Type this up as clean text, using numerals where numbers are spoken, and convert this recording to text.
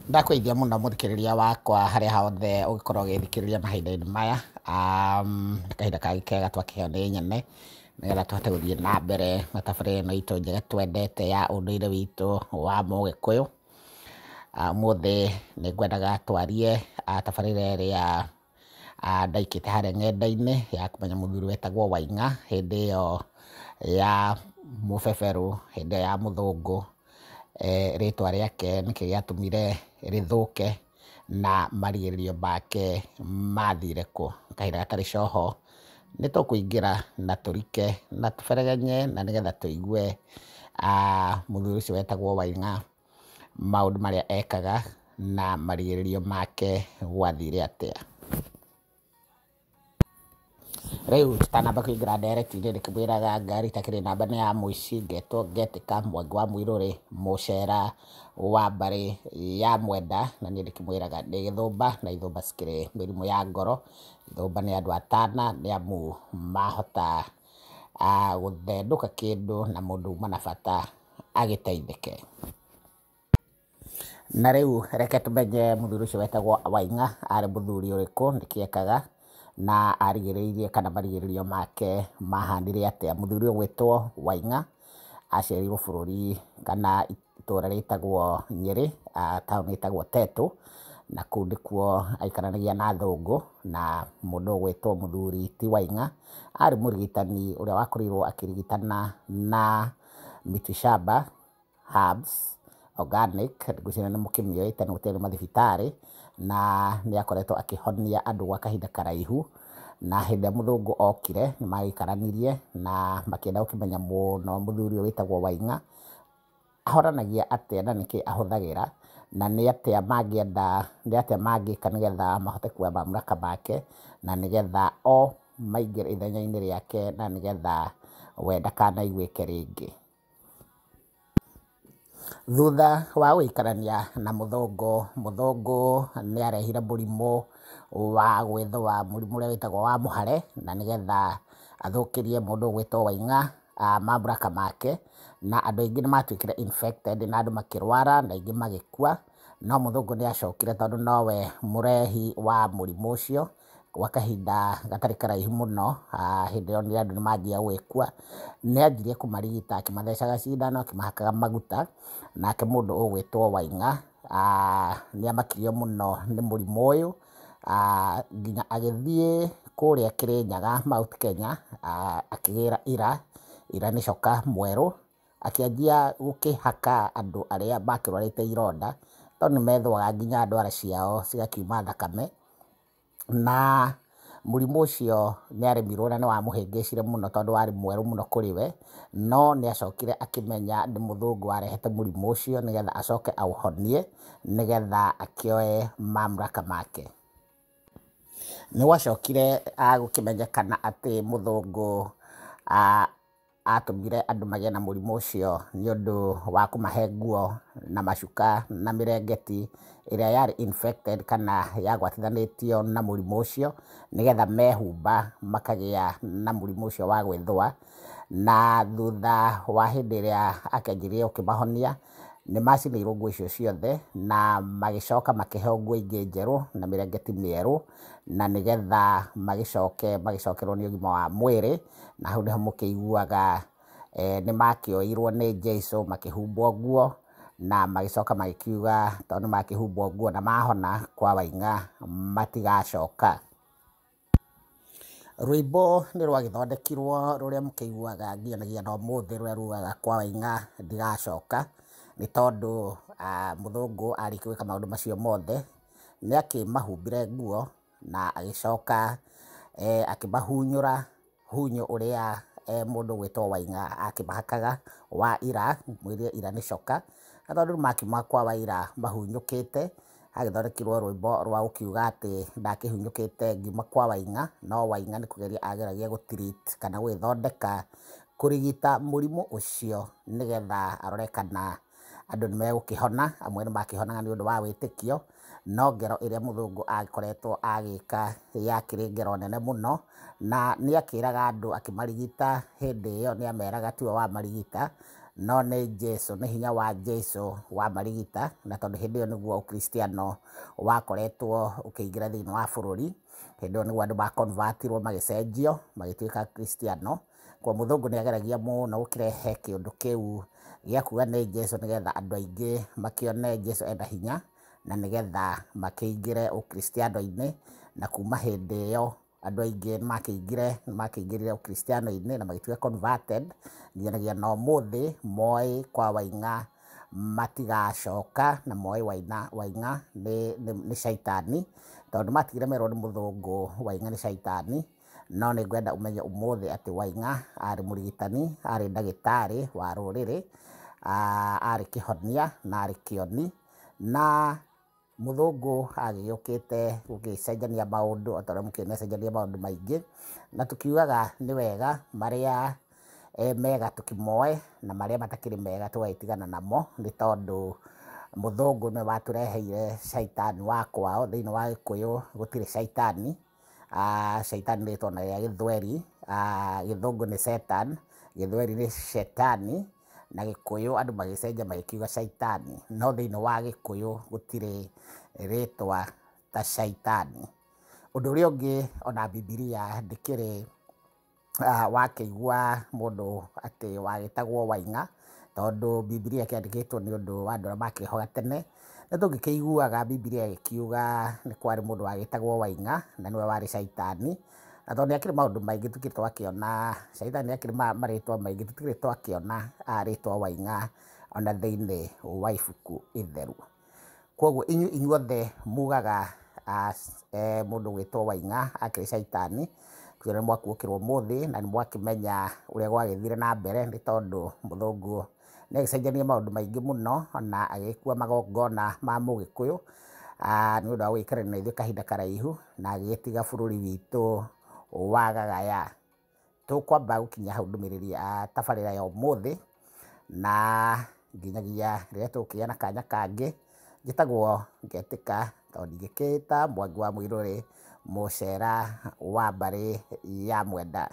Ndakũgeithia mũno mũthikĩrĩria wakwa harĩa hothe ũngĩkorwo ũgĩthikĩrĩria mahinda-inĩ maya. Nĩ kahinda kangĩ kega twakĩheo nĩ nyene nĩgetha tũhote gũthiĩ na mbere na tabarĩra ĩno itũ njega twendete ya ũndũire witũ wa mũgĩkũyũ. Ũmũthĩ nĩ ngwendaga twarie tabarĩra ĩrĩa ndaikĩte harĩa ng'enda-inĩ ya kũmenya mũthuri wetagwo Waing'a hĩndĩ ĩyo ya mũbeberũ, hĩndĩ ĩyo ya mũthũngũ, rĩtwa rĩake nĩkĩ gĩatũmire rĩthũke na marigĩrĩrio make mathire kũ. Kahinda gatarĩ coho nĩ tũkũingĩra na tũrike na tũberegenye na nĩgetha tũigue mũthuri ũcio wetagwo Waing'a maũndũ marĩa ekaga na marigĩrĩrio make gwathire atĩa. Rĩu tũtanamba kũingĩra ndereti-inĩ ndĩkĩmwĩraga ngari itakĩrĩ namba nĩ ya mũici, ngetwo ngetĩka Mwangi wa Mũirũrĩ, mũcera wa mbarĩ ya Mwenda, na niĩ ndĩkĩmwĩraga ndĩ Gĩthũmba na ithũmba cikĩrĩ mĩrimũ ya ngoro. Ithũmba nĩ andũ atana nĩ amu mahota gũthendũka kĩndũ na mũndũ uma na bata agĩteithĩke. Na rĩu reke tũmenye mũthuri ũcio wetagwo Waing'a arĩ mũthuri ũrĩkũ, nĩkĩ ekaga na arigĩrĩirie kana marigĩrĩrio make mahanire atĩa. Mũthuri ũgwĩtwo Waing'a aciarĩirwo bũrũri kana itũra rĩtagwo Nyĩrĩ, taũni ĩtagwo Tetũ, na kũu nĩkuo aikaranagia na athũngũ, na mũndũ ũgwĩtwo mũthuri ti Waing'a arĩ mũrigitani ũrĩa wakorirwo akĩrigitana na mitishamba, herbs, organic, ngwĩciria nĩ mũkĩmĩũĩ tondũ gũtiarĩ mathibitarĩ, na nĩ akoretwo akĩhonia andũ gwa kahinda karaihu. Na hĩndĩ ĩrĩa mũthũngũ okire nĩ magĩikaranirie na makĩenda gũkĩmenya mũno mũthuri ũyũ wĩtagwo Waing'a ahoranagia atĩa na nĩkĩ ahũthagĩra, na nĩ atĩa mangĩenda, nĩ atĩa mangĩka nĩgetha mahote kuoya mamlaka make, na nĩgetha o maingĩre ithenya-inĩ rĩake, na nĩgetha we ndakanaiguĩke rĩngĩ. Thutha wa gũikarania na mũthũngũ, mũthũngũ nĩ arehire mũrimũ wa gwĩthũa, mũrimũ ũrĩa wĩtagwo wa mũhare, na nĩgetha athũkĩrie mũndũ ũgwĩtwo Waing'a mamlaka make, na andũ aingĩ nĩ matuĩkire infected na andũ makĩrwara na aingĩ magĩkua, no mũthũngũ nĩ acokire tondũ nowe mũrehi wa mũrimũ ũcio gwa kahinda gatarĩ karaihu mũno. Hĩndĩ ĩyo andũ nĩ manjia gũgĩkua, nĩ anjirie kũmarigita akĩmathecaga cindano, akĩmahakaga maguta, nake mũndũ ũgwĩtwo Waing'a nĩ amakirio mũno nĩ mũrimũ ũyũ, nginya agĩthiĩ kũrĩa Kĩrĩnyaga Mount Kenya, akĩgĩra ira, ira nĩ coka mwerũ, akĩanjia gũkĩhaka andũ arĩa makĩrwarĩte ironda, tondũ nĩ methũaga nginya ndwara ciao cigakiuma thakame, na mũrimũ ũcio nĩ aremirwo na nĩ wamũhĩngĩcire mũno tondũ warĩ mwerũ mũno kũrĩ we, no nĩ acokire akĩmenya nĩ mũthũngũ warehete mũrimũ ũcio nĩgetha acoke aũhonie, nĩgetha akĩoe mamlaka make. Nĩ gwacokire gũkĩmenyekana atĩ mũthũngũ atũmire andũ magĩe na mũrimũ ũcio nĩ ũndũ wa kũmahe nguo na macuka na mĩrengeti ĩrĩa yarĩ infected kana yagwatithanĩtio na mũrimũ ũcio, nĩgetha mehumba makagĩa na mũrimũ ũcio wa gwĩthũa. Na thutha wa hĩndĩ ĩrĩa akĩanjirie gũkĩmahonia, nĩ macinĩirwo nguo icio ciothe na magĩcoka makĩheo nguo ingĩ njerũ na mĩrengeti mĩerũ, na nĩgetha magĩcoke magĩcokerwo nĩ ũgima wa mwĩrĩ. Na hau nĩho mũkĩiguaga nĩ makĩoirwo nĩ Jesũ makĩhumbwo nguo, na magĩcoka magĩkiuga tondũ nĩ makĩhumbwo nguo na mahona kwa Waing'a matigacoka. Rwĩmbo nĩ rwagĩthondekirwo rũrĩa mũkĩiguaga nginya na ũmũthĩ, rũrĩa rugaga kwa Waing'a ndigacoka, nĩ tondũ mũthũngũ arĩkia gwĩka maũndũ macio mothe nĩ akĩmahumbire nguo na agĩcoka akĩmahunyũra hunyũ ũrĩa mũndũ ũgwĩtwo Waing'a akĩmahakaga wa ira, mwĩrire ira nĩ coka. Na tondũ makiuma kwa Waira mahunyũkĩte, hagĩthondekirwo rwĩmbo rwa gũkiuga atĩ ndakĩhunyũkĩte ngiuma kwa Waing'a, no Waing'a nĩ kũgeria ageragia gũ treat kana gũgĩthondeka kũrigita mũrimũ ũcio nĩgetha arore kana andũ nĩ megũkĩhona. Amwe nĩ makĩhonaga nĩ ũndũ wa wĩtĩkio, no ngero ĩrĩa mũthũngũ agĩkoretwo agĩka yakĩrĩ ngero nene mũno, na nĩ akĩraga andũ akĩmarigita hĩndĩ ĩyo nĩ ameraga tiwe wamarigita, No nĩ Jesũ, nĩ hinya wa Jesũ wa marigita, na tondũ hĩndĩ ĩyo nĩguo ũkristiano wakoretwo ũkĩingĩra thĩinĩ wa bũrũri, hĩndĩ ĩyo nĩguo andũ makonvatirwo magĩcenjio magĩtuĩka kristiano. Kwa mũthũngũ nĩ ageragia mũno gũkĩrehe kĩũndũ kĩu gĩa kuga nĩ Jesũ nĩgetha andũ aingĩ makĩone Jesũ ena hinya na nĩgetha makĩingĩre ũkristiano-inĩ. Na kuma hĩndĩ ĩyo andũ aingĩ nĩmakĩingĩrire ũkristiano-inĩ na magĩtuĩka converted nginyagia na ũmũthĩ moĩ kwa Waing'a matigacoka, na moĩ Waing'a nĩ caitani, tondũ matigire merwo nĩ mũthũngũ Waing'a nĩ caitani. No nĩ ngwenda ũmenye ũmũthĩ atĩ Waing'a arĩ mũrigitani, arĩ ndagĩtarĩ wa rũrĩrĩ, arĩ kĩhonia na arĩ kĩoni. Na mũthũngũ agĩũkĩte gũgĩcenjania maũndũ o ta ũrĩa mũkĩũĩ nĩ acenjania maũndũ maingĩ, na tũkiugaga nĩ wega marĩa mega tũkĩmoe na marĩa matakĩrĩ mega tũgagĩtigana namo, nĩ tondũ mũthũngũ nĩwe watũreheire caitani wa kwao. Thĩinĩ wa Gĩkũyũ gũtirĩ caitani. Caitani nĩ rĩtwa rĩa Gĩthweri, Gĩthũngũ nĩ Satan, Gĩthweri nĩ shetani, na Gĩkũyũ andũ magĩcenjia magĩkiuga caitani. No thĩinĩ wa Gĩkũyũ gũtirĩ rĩtwa ta caitani. Ũndũ ũrĩa ũngĩ ona Bibilia ndĩkĩrĩ wakĩigua mũndũ atĩ wagĩtagwo Waing'a, tondũ Bibilia ĩkĩandĩkĩtwo nĩ ũndũ wa andũ arĩa makĩrĩ ho gatene. Nĩ tũngĩkĩiguaga Bibilia ĩgĩkiuga nĩ kwarĩ mũndũ wagĩtagwo Waing'a na nĩwe warĩ caitani. Na tondũ nĩ akĩrĩ maũndũ maingĩ tũtikĩrĩ twakĩona caitani, nĩ akĩrĩ marĩtwa maingĩ, tũtikĩrĩ twakĩona rĩtwa Waing'a ona thĩinĩ wa ibuku itheru. Koguo inyuothe mugaga mũndũ gwĩtwo Waing'a akĩrĩ caitani, nĩ mwakuũkĩrwo ũmũthĩ na nĩ mwakĩmenya ũrĩa gwagĩthire na mbere, nĩ tondũ mũthũngũ nĩ agĩcenjania maũndũ maingĩ mũno na agĩkua magongona ma mũgĩkũyũ nĩ ũndũ wa gũgĩikarania na ithuĩ kahinda karaihu, na agĩgĩtiga bũrũri witũ wagagaya. Tũkwamba gũkinyia hau ndũmĩrĩri ya tabarĩra ya ũmũthĩ, na nginyagia rĩrĩa tũgũkĩgĩa na kanya kangĩ, njĩtagwo Ngetĩka tondũ ndingĩkĩĩta Mwangi wa Mũirũrĩ, mũcera wa mbarĩ ya Mwenda.